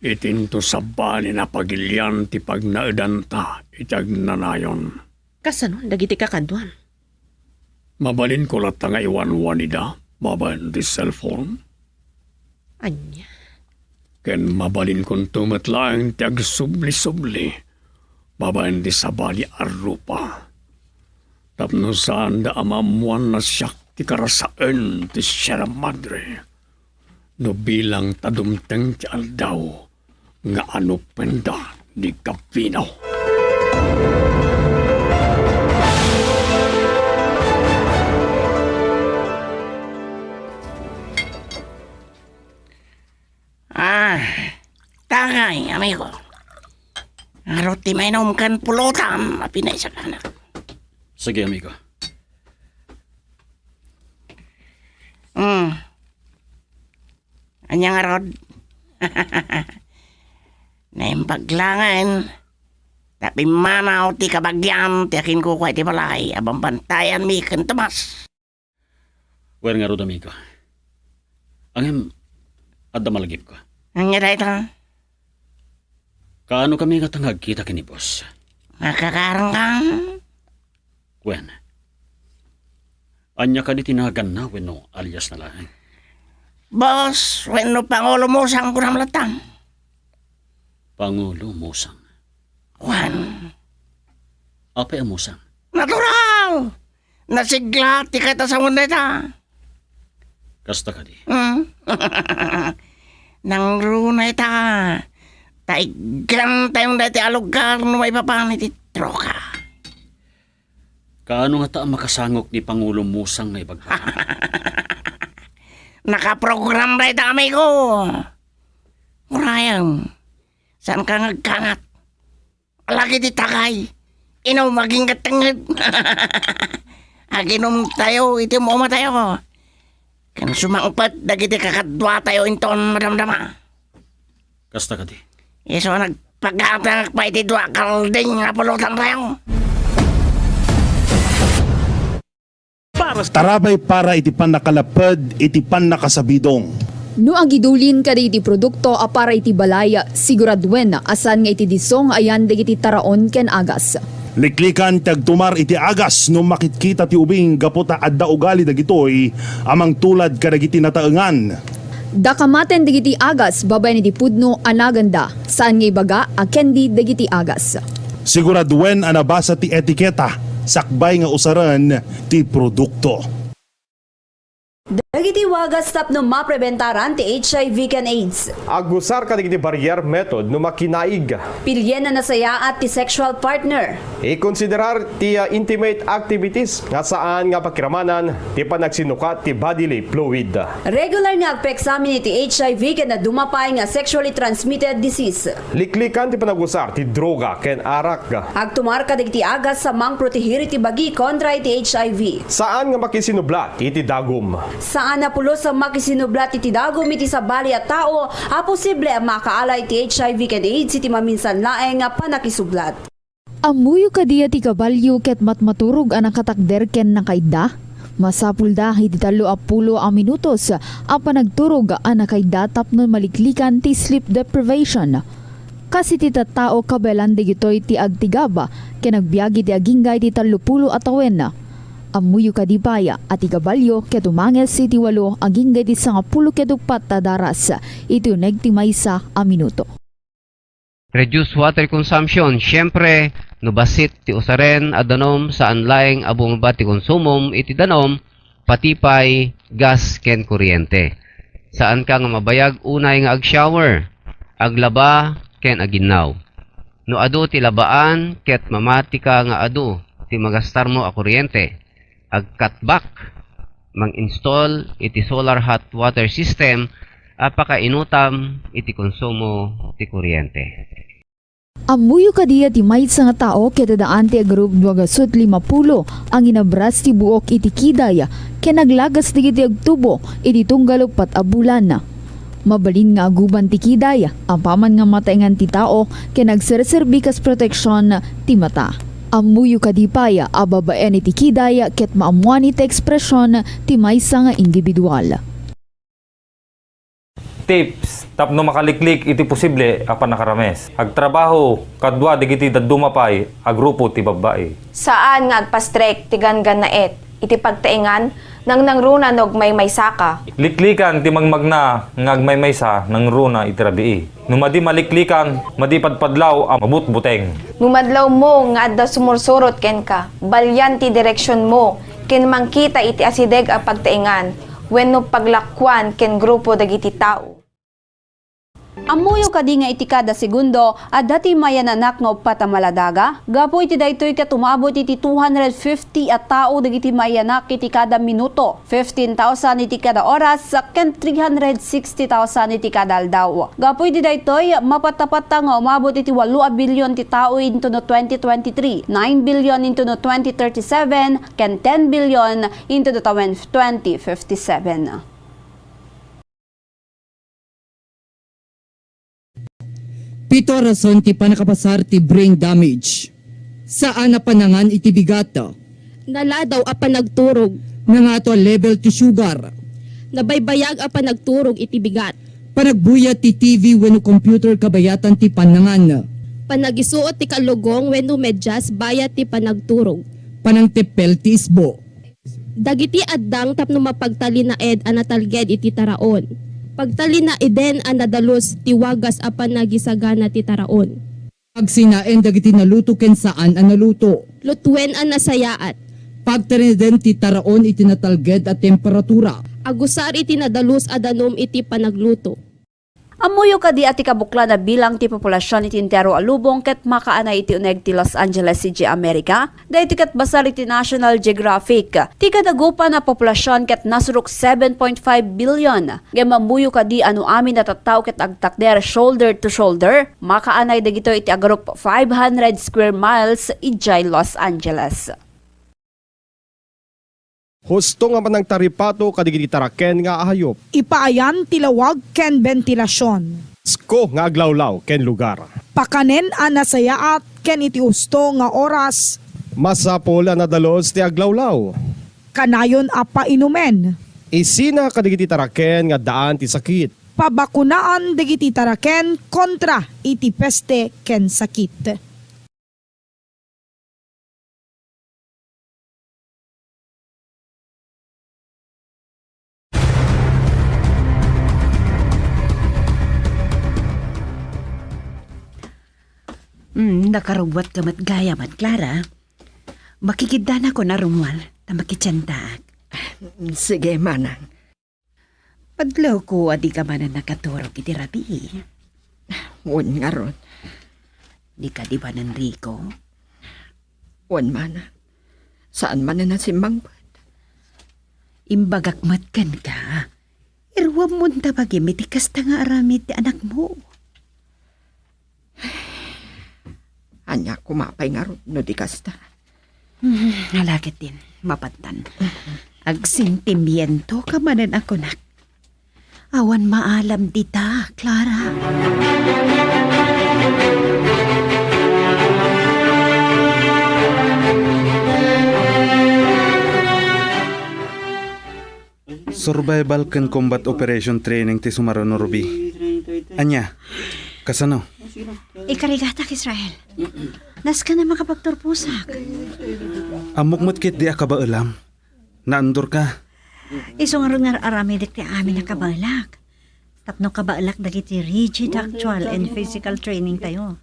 itinto sabali a pagilian ti pagnaedanta iti agnanayon. Kasano dagiti kakaduam? Mabalinko latta nga iwanwanida babaen ti cellphone. Ania? Ken mabalinkonto met laeng ti agsubli-subli babaen ti sabali a rupa. Tapno saanda a maammoan a siak ti karasaen ti Sierra Madre. No bilang ta dumteng ti aldaw nga anupenda ni Gabino. Ah, tagay, amigo. Aro ti mainom ken pulutam a pinaisagana. Sige, amigo. Hmm. Ania ngarud? Naimbag laengen ta pimmanaw ti kabagiam ti akinkukua iti balay a bambantayanmi ken Tomas. Wen ngarud, amigo. Ngem, adda malagipko. Ania dayta? Kaano kami ngata nga agkita ken ni boss? Makakaarangkan? Wen. Ania kadi ti naganna wenno aliasna laeng? Boss, wenno Pangulo Musang kunam latta? Pangulo Musang. Wen. Apay a Musang? Natural! Nasigla ti katasawan dayta. Kasta kadi? Hmm? Nangruna ita. Taiggantayon dayta a lugar no maipapan iti droga. Kaano ngata a makasangok ni Pangulo Musang nga ibagbaga? Nakaprogram dayta, amigo. Urayan, saanka nga agkangat? Alagidi tagay. Inum agingga tengnged. Aginumtayo iti umumatayo. Ken sumangpet dagiti kakaduatayo inton madamdama. Kasta kadi? Isu a nagpagatangak pay iti dua a kalding nga pulutantayo. Tarabay para iti pannakalapped iti pannakasabidong. No agidulin kadagiti produkto a para iti balay, siguraduen a saan nga iti disso nga ayan dagiti taraon ken agas. Liklikan ti agtumar iti agas no makitkita ti ubing gapu ta adda ugali dagitoy a mangtulad kadagiti nataengan. Dakamaten dagiti agas babaen iti pudno a naganda. Saan nga ibaga a candy dagiti agas. Siguraduen a nabasa ti etiketa sakbay nga usaren ti produkto. Dagiti wagas tapno mapreventaran ti H I V ken AIDS. Agusar kadagiti barrier method no makinaig. Pilien a nasayaat ti sexual partner. Ikonsiderar ti, ah, intimate activities nga saan nga pakiramanan ti panagsinukat ti bodily fluid. Regular nga agpa-examine iti H I V ken dadduma pay nga sexually transmitted disease. Liklikan ti panagusar ti droga ken arak. Agtumar kadagiti agas a mangprotehir iti bagi kontra iti H I V. Saan nga makisinublat iti dagum. Saan a pulos a makisinublat iti dagum iti sabali a tao a posible a makaala iti H I V ken AIDS iti maminsan laeng a pannakisublat. Ammoyo kadi a ti kabalio ket matmaturog a nakatakder ken nakaidda? Masapulda iti tallo a pulo a minutos a panagturog a nakaidda tapno maliklikan ti sleep deprivation. Kas iti tattao, kabaelan dagitoy ti agtigab ken agbiag iti agingga iti tallo pulo a tawen. Ammoyo kadi pay a ti kabalio ket umanges iti walo agingga iti sangapulo ket uppat a daras iti uneg ti maysa a minuto. Reduce water consumption. Siyempre, no bassit ti usaren a danum, saan laeng a bumaba ti konsumom iti danum, pati pay gas ken kuryente. Saanka nga mabayag unay nga ag-shower, aglaba, ken aginnaw. No adu ti labaan ket mamatika nga adu ti magastarmo a kuryente, ag-cut back, mang-install iti solar hot water system a pakainutam iti konsumo ti kuryente. Ammoyo kadi a ti maysa nga tao ket addaan ti agrup dua gasut lima pulo a nginabras ti buok iti kiday ken naglagas dagiti agtubo iti tunggal uppat a bulan. Mabalin nga aguban ti kiday apaman nga mataengan ti tao ken agserserbi kas proteksion ti mata. Ammoyo kadi pay a babaen iti kiday ket maammoan iti ekspresion ti maysa nga individual. Tips tapno makaliklik iti posible a pannakarames. Agtrabaho kadua dagiti dadduma pay a grupo ti babbai. Saan nga agpastrek ti ganggannaet. Iti pagtaengan, nangnangruna no agmaymaysaka. Liklikan ti magmagna nga agmaymaysa, nangruna iti rabii. No madi maliklikan, madi padpadlaw a mabutbuteng. No madlawmo nga adda sumursurot kenka, balian ti direksionmo ken mangkita iti asideg a pagtaengan wenno paglakuan ken grupo dagiti tao. Ammoyo kadi nga iti kada segundo, adda ti mayan-anak nga uppat a maladaga? Gapu iti daytoy ket umabot iti two hundred fifty a tao dagiti mayan-anak iti kada minuto, fifteen thousand iti kada oras, ken three hundred sixty thousand iti kada aldaw. Gapu iti daytoy, mapatta-patta nga umabot iti walo a bilyon ti tao intono twenty twenty-three, nine bilyon intono twenty thirty-seven, ken ten bilyon intono tawen twenty fifty-seven. Pito a rason ti pannakabasar ti brain damage. Saan a pannangan iti bigat. Naladaw a panagturog. Nangato a level ti sugar. Nabaybayag a panagturog iti bigat. Panagbuyat ti T V wenno computer kabayatan ti pannangan. Panagisuot ti kallugong wenno medyas bayat ti panagturog. Panangteppel ti isbo. Dagiti addang tapno mapagtalinaed a natalged iti taraon. Pagtalinaeden a nadalus ti wagas a panagisagana ti taraon. Pagsinaen dagiti naluto ken saan a naluto. Lutuen a nasayaat. Pagtalinaeden ti taraon iti natalged a temperatura. Agusar iti nadalus a danum iti panagluto. Ammoyo kadi a ti kabuklan a bilang ti populasion iti entero a lubong ket makaanay iti uneg ti Los Angeles City, America? Daytoy ket basar iti National Geographic. Ti kadagupan a populasion ket nasurok seven point five billion. Ngem ammoyo kadi a no amin a tattao ket agtakder shoulder to shoulder, makaanay dagitoy iti agarup five hundred square miles idiay Los Angeles. Husto nga manangtaripato kadagiti taraken nga ahayop. Ipaayan ti lawag ken bentilasion. Asko nga aglawlaw ken lugar. Pakanen a nasayaat ken iti husto nga oras. Masapul a nadalus ti aglawlaw. Kanayon a painumen. Isina kadagiti taraken nga addaan ti sakit. Pabakunaan dagiti taraken kontra iti peste ken sakit. Hmm, nakarubbuatka met gayam, Clara. Makikiddanakon a rummuar, ta makitsiantaak. Sige, manang. Padlawko a dika manen nakaturog iti rabii. Wen ngarud. Dika di manen Rico? Wen manen. Saan manen a simmangbet. Imbagak met kenka. Iruammon ta bagim iti kasta nga aramid ti anakmo. Ania koma pay ngarud no di kasta? Hmm, ala ketdin, mapattan. Agsentimientoka manen a kunak. Awan maalam dita, Clara. Survival ken combat operation training ti sumaruno, Ruby. Ania? Kasano? Ikarigatak, Israel. Nasken a makapagturposak. Ammok met ketdi a kabaelam. Naandorka. Isu ngarud nga ar-aramidek ti amin a kabaelak. Tapno kabaelak dagiti rigid actual and physical training tayo.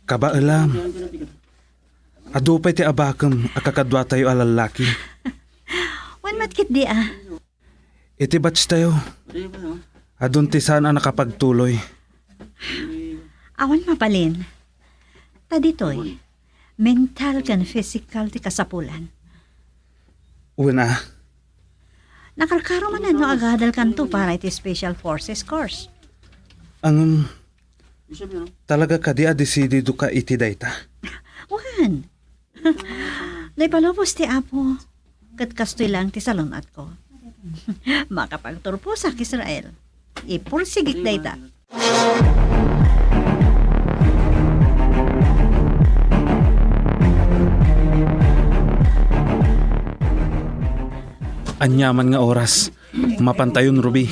Kabaelam. Adu pay ti abakem a kakaduatayo a lallaki. Wen met ketdi a. Iti batch tayo, adun ti saan a nakapagtuloy. Awan mabalin. Ta ditoy, mental ken physical ti kasapulan. Wen a. Nakarkaro manen no agadalkanto para iti Special Forces course. Ngem, talaga kadi a desididoka iti dayta? Wen. No ipalubos ti Apo, ket kastoy laeng ti salun-atko. Makapagturposak, Israel. Ipursigik dayta. Aniaman nga oras, mapantayon, Ruby.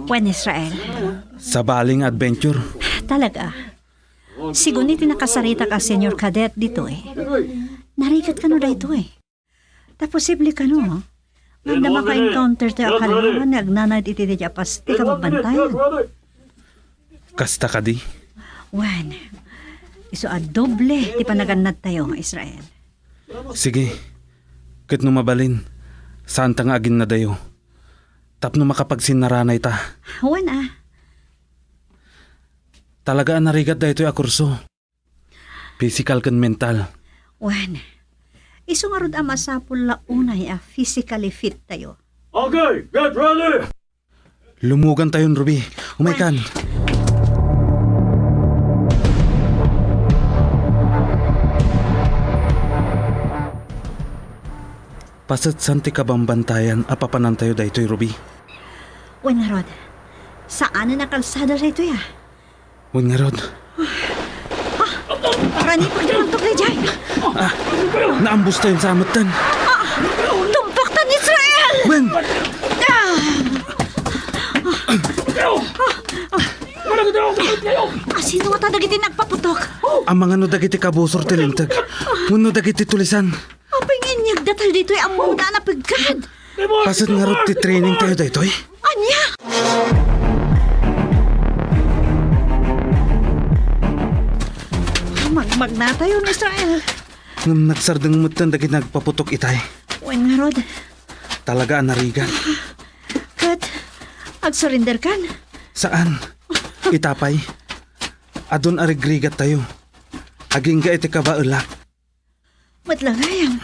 Wen, Israel. Sabali nga adventure. Talaga. Sigun iti nakasaritak a senior cadet ditoy. Narigat kano daytoy? Ta posible kano, adda maka-encounter tayo a kaluluan nga agnanayon iti daydi a paset ti kababbantayan. Kasta kadi? Wen, isu a doble ti panagannadtayo, Israel. Sige. Ket no mabalin, saanta nga aginnadayo tapno makapagsinnaranayta. Wen a. Talaga a narigat daytoy a kurso. Pisikal ken mental. Wen, isu ngarud a masapul la unay a physically fit tayo. Okay, get ready! Lumugantayon, Ruby. Umaykan. Pasetsan ti kabambantayan a papanantayo daytoy, Ruby. Wen ngarud, saanen a kalsada daytoy a. Wen ngarud. Ranipag ti paltok daydiay. Ah, naambustayon sa ametten. Ah, tumpaktan ni Israel! Wen! Ah! Asino ngata dagiti nagpaputok? Amangan no dagiti kabusor ti linteg wenno dagiti tulisan. Apay nga inyegdatayo ditoy ammona a napeggad? Paset ngarud ti training tayo daytoy? Ania? Magmagnatayo ni Israel. Ngem nagsardeng metten dagiti nagpaputok itay. Wen ngarud. Talaga a narigat. Ket, agsurinderkan? Saan? Ita pay. Adun a rigrigattayo. Agingga iti kabaelak. Met la gayam.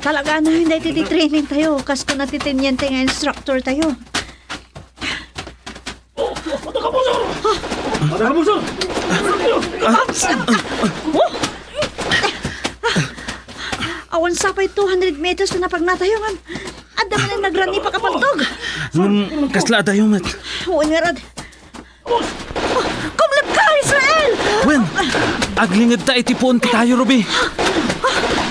Talaga a nayon daytoy ti training tayo, kas kuna ti teniente nga instructor tayo. Awan sa pay two hundred meters ti napagnatayo, ngem adda manen nagrani pakapaltog. Ngem kasla adayo met. Wen ngarud. Kumleb ka, Israel! Wen, aglingedta iti puon ti kayo, Ruby.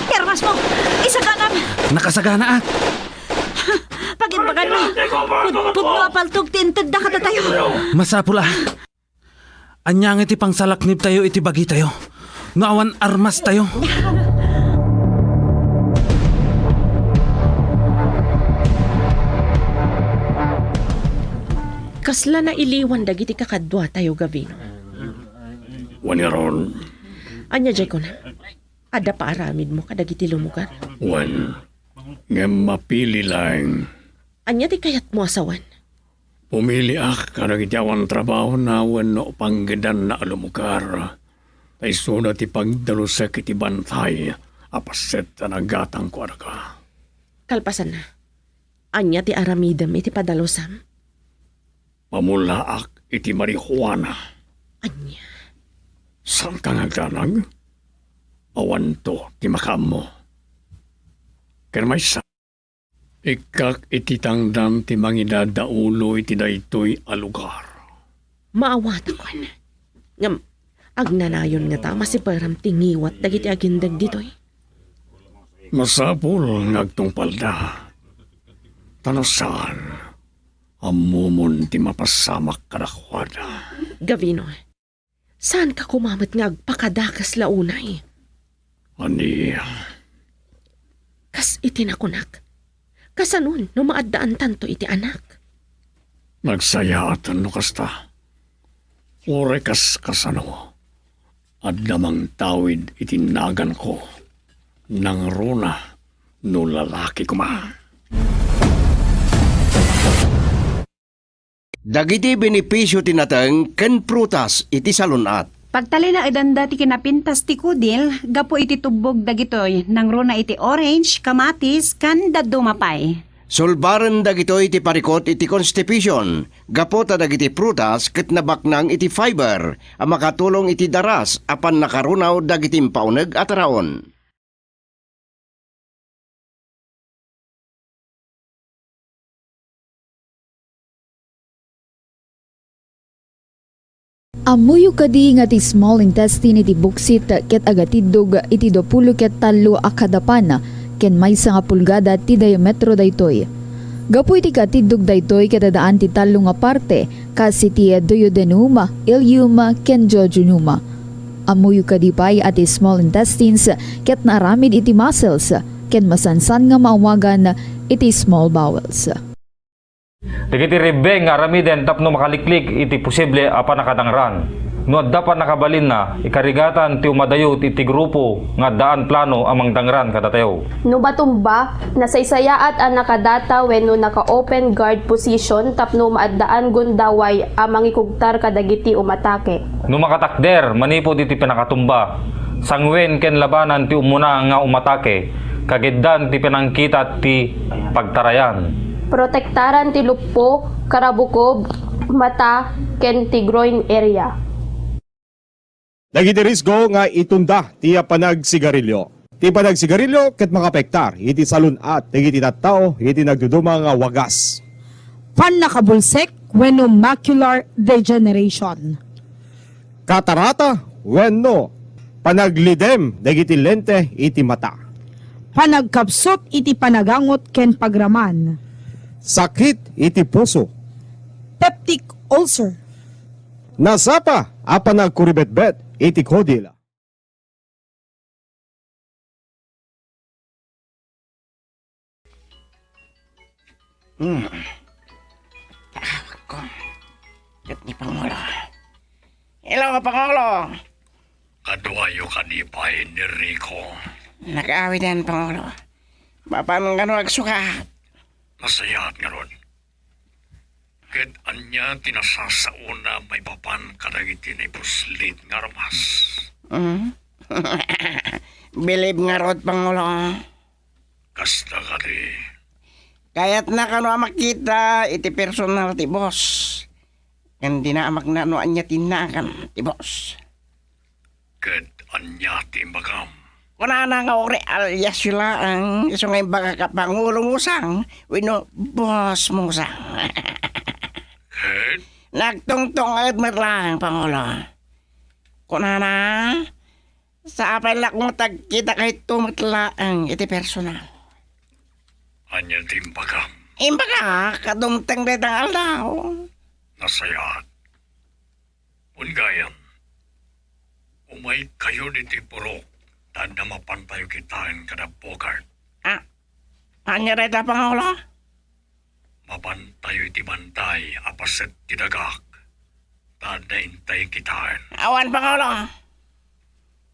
Ti armasmo, isaganam. Nakasaganaak. Pagimbaganmo, pud-, pudno a paltog ti intedda kadatayo. Masapul a. Ania nga iti pangsalaknibtayo iti bagitayo no awan armastayo? Kasla nailiwan dagiti kakaduatayo, Gavino. Wen ngarud. Ania diay kunam? Adda paaramidmo kadagiti lumugar? Wen, ngem mapili laeng. Ania ti kayatmo a sawen? Pumiliak kadagiti awan trabahona wenno panggedanna a lumugar, ta isuna ti pagdalusek iti bantay a paset a nagatangko a daga. Kalpasanna, ania ti aramidem iti padalusam? Mamulaak iti marijuana. Ania? Saanka nga agdanag? Awanto ti makaammo. Ken maysa, ikkak iti tangdan ti mangidadaulo iti daytoy a lugar. Maawatakon. Ngem, agnanayon ngata a masiperem ti ngiwat dagiti agindeg ditoy? Masapul nga agtungpalda. Ta no saan, ammomon ti mapasamak kadakuada. Gavino, saanka koma met nga agpakadakes la unay? Ania? Kas iti nakunak, kasanon no maaddaantanto iti anak? Nagsayaaten no kasta. Uray kas kasano, adda mangtawid iti naganko, nangruna no lalaki koma. Dagiti benepisio ti nateng ken prutas iti salun-at. Pagtalinaedanda ti kinapintas ti kudil gapu iti tubbog dagitoy, nangruna iti orange, kamatis, ken dadduma pay. Sulbaren dagitoy ti parikut iti constipation, gapu ta dagiti prutas ket nabaknang iti fiber a makatulong iti daras a pannakarunaw dagiti impauneg a taraon. Ammoyo kadi nga ti small intestine iti buksit ket agatiddog iti duapulo ket tallo a kadapan ken maysa nga pulgada ti diametro daytoy. Gapu iti katiddog daytoy ket addaan ti tallo nga parte, kas iti duodenum, ileum, ken jejunum. Ammoyo kadi pay a ti small intestines ket naaramid iti muscles, ken masansan nga maawagan iti small bowels. Dagiti ribbeng nga aramiden tapno makaliklik iti posible a pannakadangran. No adda pannakabalinna, ikarigatan ti umadayot iti grupo nga addaan plano a mangdangran kadatayo. No matumba, nasaysayaat a nakadata wenno naka-open guard position tapno maaddaan gundaway a mangikugtar kadagiti umatake. No makatakder manipud iti pannakatumba, sanguen ken labanan ti umuna nga umatake, kagiddan ti panangkita ti pagtarayan. Protektaran ti luppo, karabukob, mata, ken ti groin area. Dagiti risgo nga itunda ti panagsigarilio. Ti panagsigarilio ket makaapektar iti salun-at dagiti tattao iti nagduduma nga wagas. Pannakabulsek wenno macular degeneration. Katarata wenno panaglidem dagiti lente iti mata. Panagkapsut iti panagangot ken pagraman. Sakit iti puso. Peptic ulcer. Nasapa a panagkuribetbet iti kodil. Hmm. Tawag ko. Ket ni Pangulo. Hello, Pangulo! Kaduayo kadi pay ni Rico. Nag-awiden, Pangulo. Mapan ngano agsukat? Nasayaat ngarud. Ket ania ti nasasaona maipapan kadagiti naibuslit nga armas? Mm. Bilib ngarud, Pangulo. Kasta kadi. Kayatna kano a makita iti personal ti boss. Ken dina a makna no ania ti nagan ti boss. Ket ania ti imbagam? Kunana nga uray aliasyo laeng, isu nga imbagak a Pangulo Musang wenno Boss Musang. Ket? Nagtungtunged met laeng, Pangulo. Kunana, sapay la koma ti agkita kayto met laeng iti personal. Ania ti imbagam? Imbagak a dumteng dayta nga aldaw. Nasayaat. Wen gayam, umaykayo ditoy purok ta adda mapantayo kitaen kada Bogart. Ah, ania dayta, Pangulo? Mapantayo iti bantay a paset ti dagak ta adda intay kitaen. Awan, Pangulo.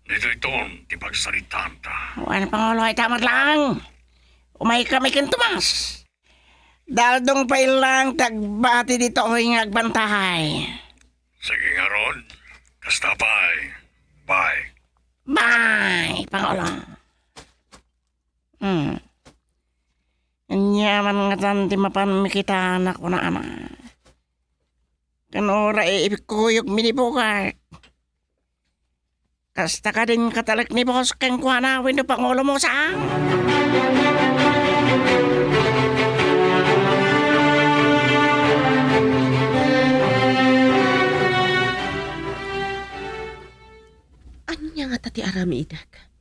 Ditoyton ti pagsaritaanta. Awan, Pangulo, ita met laeng. Umaykami ken Tomas. Daldong pay laeng ti agbati ditoy nga agbantay. Sige ngarud, kasta pay. Bye. Bye, Pangulo. Hmm. Ania man ngatan ti mapan makitana kunana. Ken uray ikuyogmi ni Bogart. Kasta kadin katalek ni Boss kenkuana wenno Pangulo Musang? Ania ngata ti aramidek?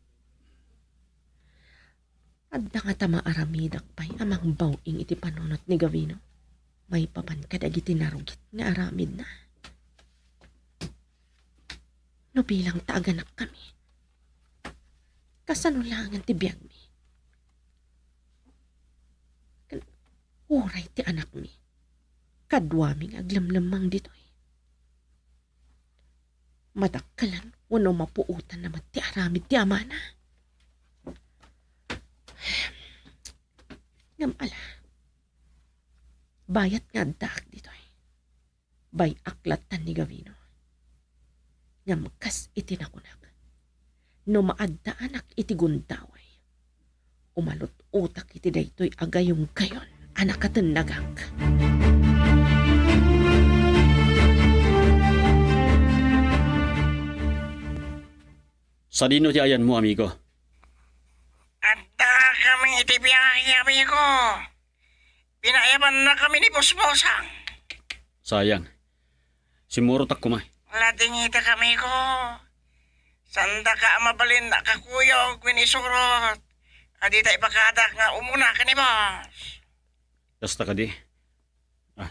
Adda ngata maaramidek pay a mangbaw-ing iti panunot ni Gavino maipapan kadagiti narugit nga aramidna? No bilang ta aganakkami, kasano laengen ti biagmi? Ken uray ti anakmi, kaduami nga aglemlemmang ditoy. Madakkelan wenno mapuotanna met ti aramid ti amana. Ngem ala, bayat nga addaak ditoy. Bay-ak latta ni Gavino. Ngem kas iti nakunak, no maaddaanak iti gundaway, umalut-otak iti daytoy a gayonggayon a nakatennagak. Sadino ti ayanmo, amigo? Addakami iti biahe, amigo. Pinaayabannakami ni Boss Musang. Sayang. Simmurotak koma. Ladingitakami ko. Saandaka a mabalin a kakuyog wenno isurot a dita ipakadak nga umuna ken ni Boss. Kasta kadi? Ah,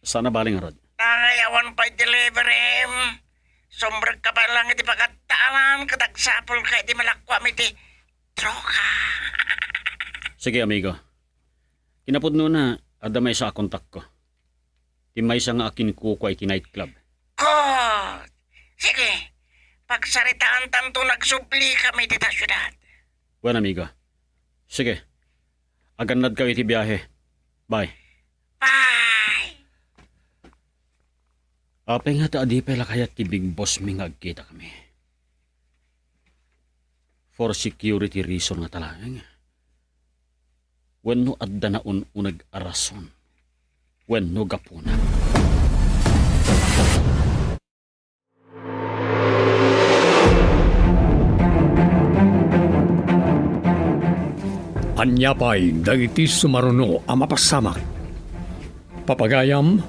saan a bali ngarud? Tangay awan pay delivery. Sumrekka pay laeng iti pagkaddaan ket agsapulka iti malakkuam iti Troka. Sige, amigo. Kinapudnona, adda maysa a kontakko. Ti maysa nga akinkukua iti nightclub. Good. Sige. Pagsaritaantanto, nagsublikamin dita siudad. Wen, amigo. Sige. Agannadkayo iti biahe. Bye. Bye. Apay nga ta adi pay la kayat ti Big Boss mi nga agkitakami? For security reason nga talaeng? Wenno adda naun-uneg a rason? Wenno gapuna? Ania pay dagiti sumaruno a mapasamak? Papagayam,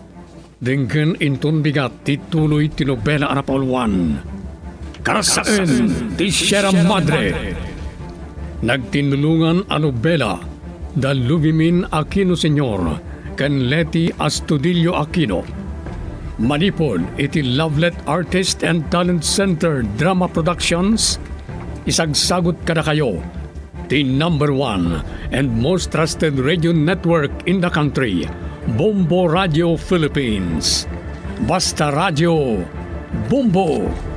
denggen inton bigat ti tuloy ti nobela a napauluan. Karasaen ti Sierra Madre. Nagtinulongan a nobela da Lubimin Aquino Senior ken Leti Astudillo Aquino. Manipud iti Lovelet Artist and Talent Center Drama Productions, isagsagut kadakayo ti number one and most trusted radio network in the country, Bombo Radio Philippines. Basta Radio, Bombo!